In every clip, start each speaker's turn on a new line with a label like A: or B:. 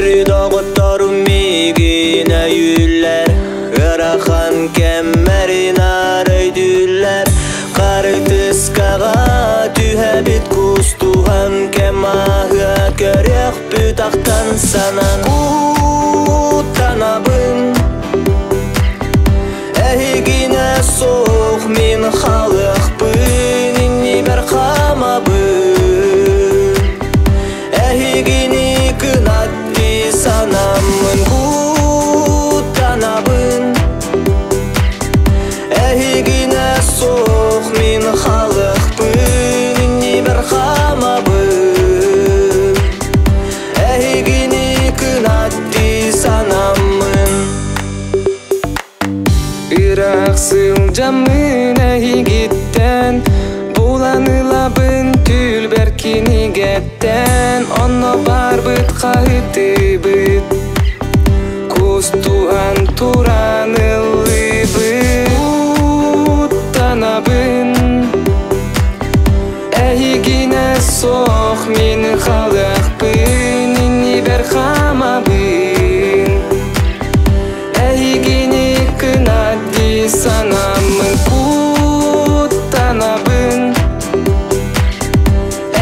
A: Өрүү доҕотторум миигин өйүүллэр, ыарахан кэммэрин өйдүүллэр. Харытыскаҕа түһэбит кустуһан кэм ааһыа көрүөхпүт ахтан санан куттанабын. Эһигинэ суох мин халыахпын иннибэр хаамабын. Эһигини кынат дии санаммын куттанабын. Эһигинэ суох мин халыахпын иннибэр хаамабын. Эһигини кынат дии санаммын.
B: Ыраах сылдьаммын эһигиттэн булан ылабын түүлбэр кинигэттэн онно барбыт хаһытыбыт кустуһан туран ыллыбыт куттанабын эһигинэ суох мин халыахпын иннибэр хаамабын Эһигини кынат дии санаммын куттанабын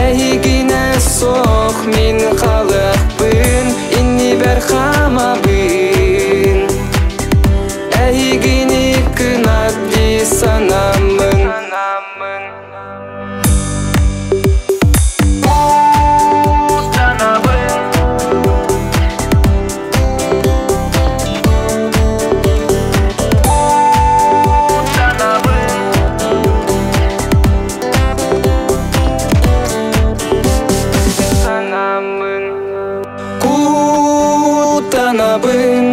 B: Эһигинэ суох мин халыахпын иннибэр хаамабын Эһигини кынат дии санаммын. Санаммын. Куттанабын.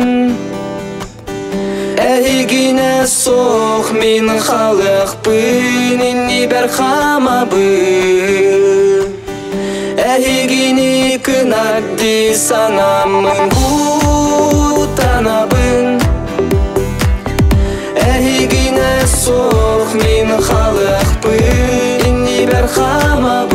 B: Эһигинэ суох мин халыахпын иннибэр хаамабын. Эһигини кынат дии санаммын куттанабын. Эһигинэ суох мин халыахпын иннибэр хаамабын.